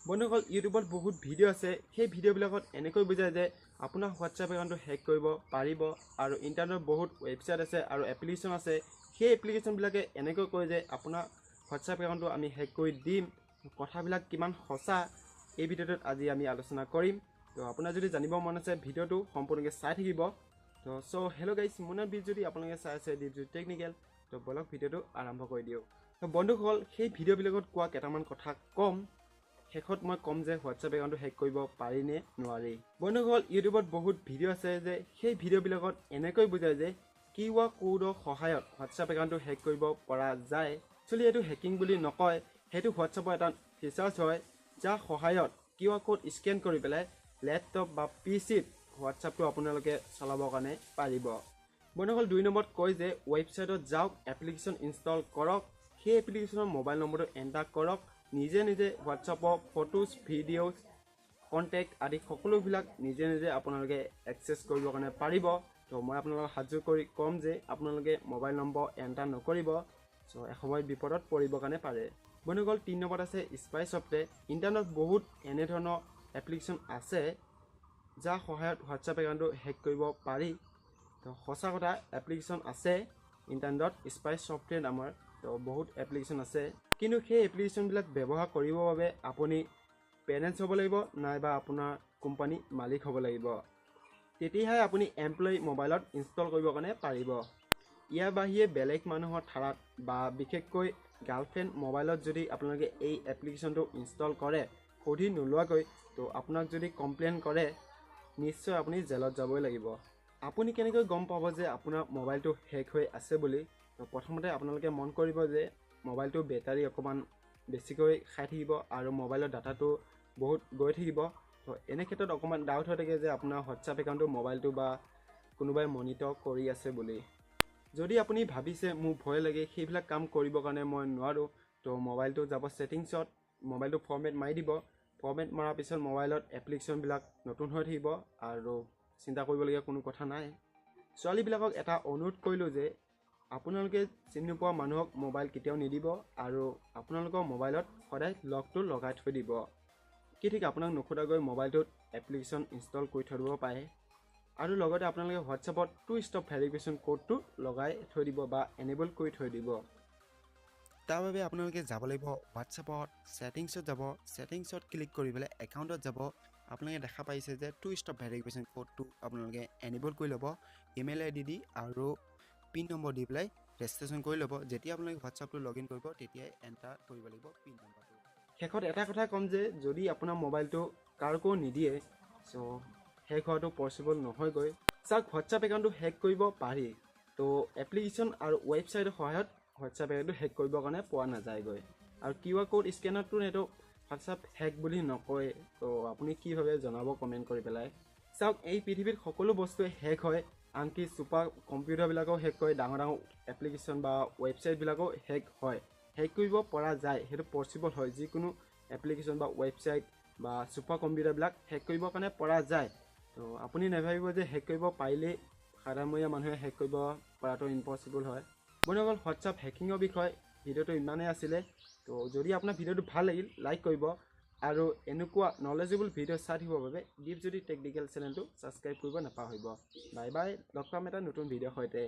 বন্ধুসকল, ইউটিউবত বহুত ভিডিঅ' আছে। সেই ভিডিঅ'বিলাকত এনেকৈ বুজায় যে আপোনাৰ হোৱাটছএপ একাউণ্টটো হেক কৰিব পাৰিব আৰু ইণ্টাৰনেটত বহুত ৱেবছাইট আছে আৰু এপ্লিকেশ্যন আছে। সেই এপ্লিকেশ্যনবিলাকে এনেকৈ কয় যে আপোনাৰ হোৱাটছএপ একাউণ্টটো আমি হেক কৰি দিম। কথাবিলাক কিমান সঁচা, এই ভিডিঅ'টোত আজি আমি আলোচনা কৰিম। তো আপোনাৰ যদি জানিব মন আছে, ভিডিঅ'টো সম্পূৰ্ণকৈ চাই থাকিব। তো হেল্ল' গাইজ, মোৰ নাম দীপজ্যোতি, আপোনালোকে চাই আছে দীপজ্যোতি টেকনিকেল। তো বলক, ভিডিঅ'টো আৰম্ভ কৰি দিওঁ। তো বন্ধুসকল, সেই ভিডিঅ'বিলাকত কোৱা কেইটামান কথা ক'ম। শেষত মই ক'ম যে হোৱাটছএপ একাউণ্টটো হেক কৰিব পাৰি নে নোৱাৰি। বন্ধুসকল, ইউটিউবত বহুত ভিডিঅ' আছে যে সেই ভিডিঅ'বিলাকত এনেকৈ বুজায় যে কিউ আৰ কোডৰ সহায়ত হোৱাটছএপ একাউণ্টটো হেক কৰিব পৰা যায়। একচুৱেলি এইটো হেকিং বুলি নকয়, সেইটো হোৱাটছএপৰ এটা ফিচাৰ্ছ হয়, যাৰ সহায়ত কিউ আৰ কোড স্কেন কৰি পেলাই লেপটপ বা পি চিত হোৱাটছএপটো আপোনালোকে চলাবৰ কাৰণে পাৰিব। বন্ধুসকল, 2 নম্বৰত কয় যে ৱেবছাইটত যাওক, এপ্লিকেশ্যন ইনষ্টল কৰক, সেই এপ্লিকেশ্যনৰ মোবাইল নম্বৰটো এণ্টাৰ কৰক, নিজে নিজে হোৱাটছএপৰ ফটোজ, ভিডিঅ'জ, কণ্টেক্ট আদি সকলোবিলাক নিজে নিজে আপোনালোকে এক্সেছ কৰিবৰ কাৰণে পাৰিব। তো মই আপোনালোকক হাতযোৰ কৰি ক'ম যে আপোনালোকে মোবাইল নম্বৰ এণ্টাৰ নকৰিব, এসময়ত বিপদত পৰিবৰ কাৰণে পাৰে। বন্ধুসকল, 3 নম্বৰত আছে স্পাই ছফ্টৱেৰ। ইণ্টাৰনেটত বহুত এনেধৰণৰ এপ্লিকেশ্যন আছে, যাৰ সহায়ত হোৱাটছএপ একাউণ্টটো হেক কৰিব পাৰি। তো সঁচা কথা, এপ্লিকেশ্যন আছে ইণ্টাৰনেটত স্পাই ছফ্টৱেৰ নামৰ, তো বহুত এপ্লিকেশ্যন আছে। কিন্তু সেই এপ্লিকেশ্যনবিলাক ব্যৱহাৰ কৰিবৰ বাবে আপুনি পেৰেণ্টছ হ'ব লাগিব, নাইবা আপোনাৰ কোম্পানী মালিক হ'ব লাগিব। তেতিয়াহে আপুনি এমপ্লয়ী মোবাইলত ইনষ্টল কৰিবৰ কাৰণে পাৰিব। ইয়াৰ বাহিৰে বেলেগ মানুহৰ ঠাৰত বা বিশেষকৈ গাৰ্লফ্ৰেণ্ড মোবাইলত যদি আপোনালোকে এই এপ্লিকেশ্যনটো ইনষ্টল কৰে সুধি নোলোৱাকৈ, তো আপোনাক যদি কমপ্লেইন কৰে, নিশ্চয় আপুনি জেলত যাবই লাগিব। আপুনি কেনেকৈ গম পাব যে আপোনাৰ মোবাইলটো হেক হৈ আছে বুলি? তো প্ৰথমতে আপোনালোকে মন কৰিব যে মোবাইলটো বেটাৰী অকণমান বেছিকৈ খাই থাকিব আৰু মোবাইলৰ ডাটাটো বহুত গৈ থাকিব। তো এনে ক্ষেত্ৰত অকণমান ডাউট হৈ থাকে যে আপোনাৰ হোৱাটছএপ একাউণ্টটো, মোবাইলটো বা কোনোবাই মনিটৰ কৰি আছে বুলি। যদি আপুনি ভাবিছে মোৰ ভয় লাগে, সেইবিলাক কাম কৰিবৰ কাৰণে মই নোৱাৰোঁ, তো মোবাইলটো যাব ছেটিংছত, মোবাইলটো ফৰ্মেট মাৰি দিব। ফৰ্মেট মৰাৰ পিছত মোবাইলত এপ্লিকেশ্যনবিলাক নতুন হৈ থাকিব আৰু চিন্তা কৰিবলগীয়া কোনো কথা নাই। ছোৱালীবিলাকক এটা অনুৰোধ কৰিলোঁ যে আপোনালোকে চিনি নোপোৱা মানুহক মোবাইল কেতিয়াও নিদিব আৰু আপোনালোকৰ মোবাইলত সদায় লকটো লগাই থৈ দিব। কি ঠিক, আপোনাক নোসোধাকৈ মোবাইলটোত এপ্লিকেশ্যন ইনষ্টল কৰি থৈ দিব পাৰে। আৰু লগতে আপোনালোকে হোৱাটছএপত টু ষ্টেপ ভেৰিফিকেশ্যন ক'ডটো লগাই থৈ দিব বা এনেবল কৰি থৈ দিব। তাৰ বাবে আপোনালোকে যাব লাগিব হোৱাটছএপত ছেটিংছত যাব, ছেটিংছত ক্লিক কৰি পেলাই একাউণ্টত যাব। আপোনালোকে দেখা পাইছে যে টু ষ্টেপ ভেৰিফিকেশ্যন ক'ডটো আপোনালোকে এনেবল কৰি ল'ব। ইমেইল আই ডি দি আৰু পিন নম্বৰ দি পেলাই ৰেজিষ্ট্ৰেশ্যন কৰি ল'ব। যেতিয়া আপোনালোকে হোৱাটছএপটো লগ ইন কৰিব, তেতিয়াই এণ্টাৰ কৰিব লাগিব পিন নম্বৰটো। শেষত এটা কথা ক'ম যে যদি আপোনাৰ মোবাইলটো কাৰোকো নিদিয়ে, চ' হেক হোৱাটো পচিবল নহয়গৈ। চাওক, হোৱাটছএপ একাউণ্টটো হেক কৰিব পাৰি, তো এপ্লিকেশ্যন আৰু ৱেবছাইটৰ সহায়ত হোৱাটছএপ একাউণ্টটো হেক কৰিবৰ কাৰণে পোৱা নাযায়গৈ। আৰু কিউ আৰ ক'ড স্কেনাৰটো সেইটো হোৱাটছএপ হেক বুলি নকয়। তো আপুনি কি ভাবে জনাব কমেণ্ট কৰি পেলাই। চাওক, এই পৃথিৱীত সকলো বস্তুৱে হেক হয়, আনকি ছুপাৰ কম্পিউটাৰবিলাকো হেক কৰে, ডাঙৰ ডাঙৰ এপ্লিকেশ্যন বা ৱেবছাইটবিলাকো হেক হয়। হেক কৰিব পৰা যায়, সেইটো পচিবল হয়। যিকোনো এপ্লিকেশ্যন বা ৱেবছাইট বা ছুপাৰ কম্পিউটাৰবিলাক হেক কৰিবৰ কাৰণে পৰা যায়। তো আপুনি নাভাবিব যে হেক কৰিব পাৰিলেই সাধাৰণমূৰীয়া মানুহে হেক কৰিব পৰাটো ইম্পচিবল হয়। বন্ধুসকল, হোৱাটছআপ হেকিঙৰ বিষয়ে ভিডিঅ'টো ইমানেই আছিলে। তো যদি আপোনাৰ ভিডিঅ'টো ভাল লাগিল, লাইক কৰিব আৰু এনেকুৱা নলেজেবল ভিডিঅ' চাই থাকিবৰ বাবে দীপজ্যোতি টেকনিকেল চেনেলটো ছাবস্ক্ৰাইব কৰিব নাপাহৰিব। বাই বাই, লগ পাম এটা নতুন ভিডিঅ'ৰ সৈতে।